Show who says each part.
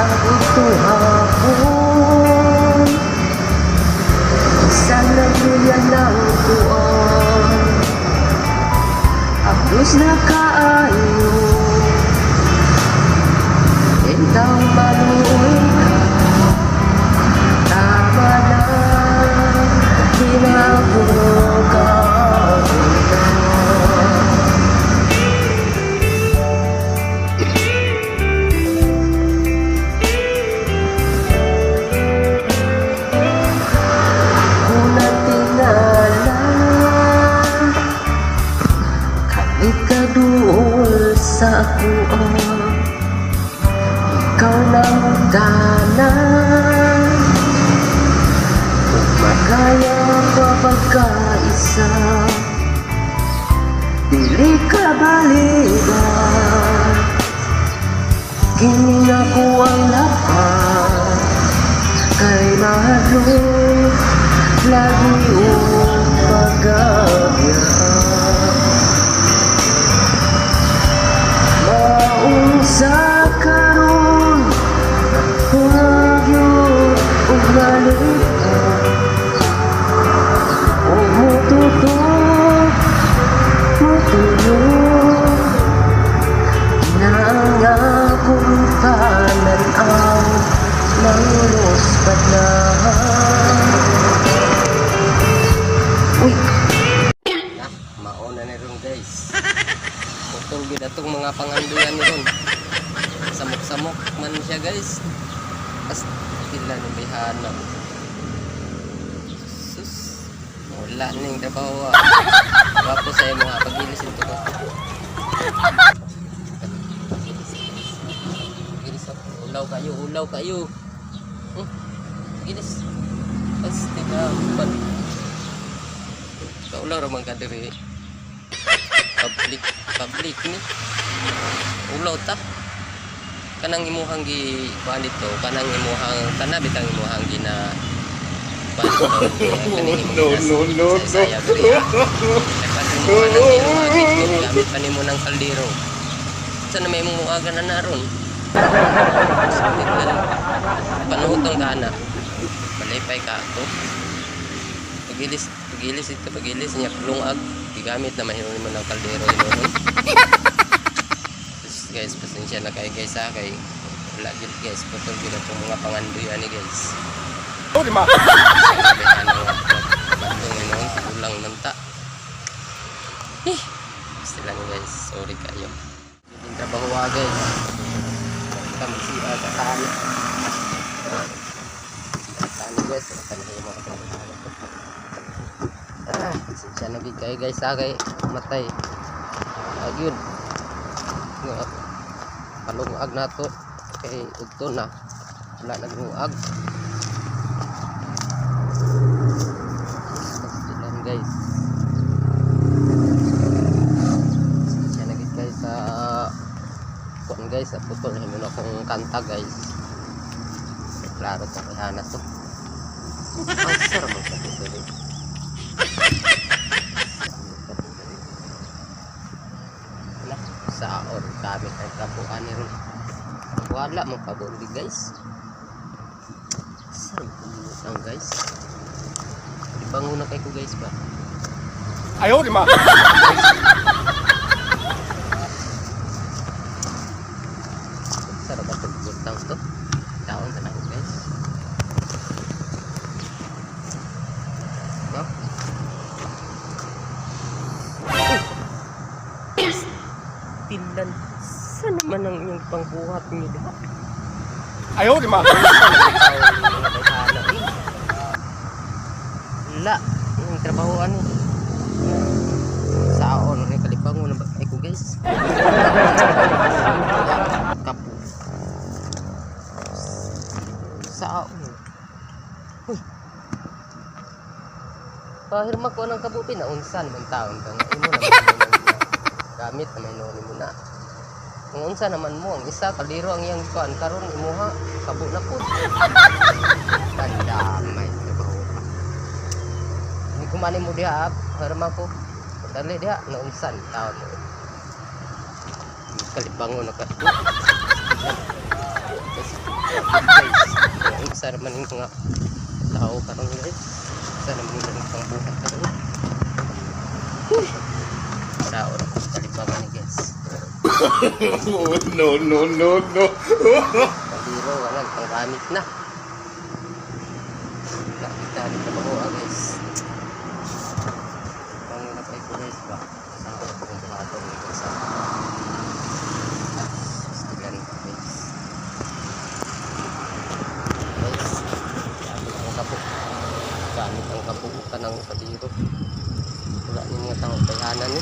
Speaker 1: Bisag udto hapon, bisag nagluya ng tuon, Abdos na kaayo, Intang maluoy ka. Tama na, di na ako kauna. Ako na tingala, Kalit ka duol sa ako. Ikaw nang tanan, Ug makaya pa pagkaisa, Dili ka baliban. Kini ako ang lapat, Kay mahadlok lagoy ug pagabya. Maunsa karon, Hungag yun ug malipay, Ug mututok, mutuyo, Kinaang akong pananaw, Nangluspad na. Uy!
Speaker 2: Na, mauna ni ron, guys. Putol gid atong mga pangandoyan ni ron. Samok-samok man siya, guys. Pastila ni bihana. Sus. Wala ning trabaho ah. Gwapo sa imo nga pagilis ito ko. Gilis, gilis ako. Ulaw kayo, ulaw kayo. Gilis. Pastila. Pan. Kaulaw ra man ka diri. Public, public ni. Ulaw ta. Kanang imuhang gi kuan dito, kanang imuhang kana bitang imuhang gina kuan dito. Kaning imong
Speaker 3: No, no, no, no.
Speaker 2: Saya diri ah. Kay pag imuha ng imuhang dito, gamit pa nimo ng kaldero. Sa na may imong muagan na naron. Panuhutong ka na. Malipay ka ako. Pagilis, pagilis ito, pagilis niya lungag. Gigamit na mahinuon mo ng kaldero hinuon. Tapos, guys, pasensya na kayo, guys, ha, kay wala gid, guys, putol gid atong mga pangandoy ani, guys.
Speaker 3: Oh, di ma.
Speaker 2: Sabi ano bandong hinuon, kulang man ta. Eh, basta lang, guys, sorry kayo. Yung trabaho ah, guys. Kita magsiya sa saan. Siya saan, guys, kanahin mo ako. Ah, pasensya na gid kayo, guys, ha, kay matay. Agyun. Nga palungag na to kay udto na wala naglungag. Pastilan, guys. Pasensya na gid kayo sa kuan, guys, sa putol himo na akong kanta, guys. Klaro to kay hana to. Ang sarap mo sa putol eh. Wala saon gamit ang kabuan ni ron. Wala mo pabundi, guys. Sarap ang, guys. Bango na kay ko, guys, ba.
Speaker 3: Ayaw, di ma.
Speaker 2: Sarap ako butang to. Taon ta na, guys. No? Uy! Tilan. Saan naman ang inyong pangbuhat niyo diha?
Speaker 3: Ayaw, di ma.
Speaker 2: Wala. Yung trabaho ano. Saon ni kalibangon na ba kay ko, guys. Kapo. Saon. Uy. Pahirma ko ng kabupi na unsan man taon ka nga imo naman gamit na may noon mo na. Kung unsa naman mo ang isa kaliro ang iyang kuan karon imuha kabo na pud. Tanda may trabaho ka. Hindi ko mani mo diha, hirma ko. Dali diha naunsan taon mo. Kalibangon na ka. Guys, unsa ra man yung mga tao karon, guys? Unsa ra man yung pangbuhat karon? Sao ra kong kalibangan ni, guys.
Speaker 3: Oh, no, no, no, no.
Speaker 2: Kaldero, wala panggamit na. Nakita ni trabaho, ah, guys. Pang ko, guys, ba. Sao ra kong buhaton ni, guys, ah. Stilan, guys. Guys, gamit ang kapo. Gamit ang kapo ka ng kaldero. Wala ni nga tao bayhanan ni.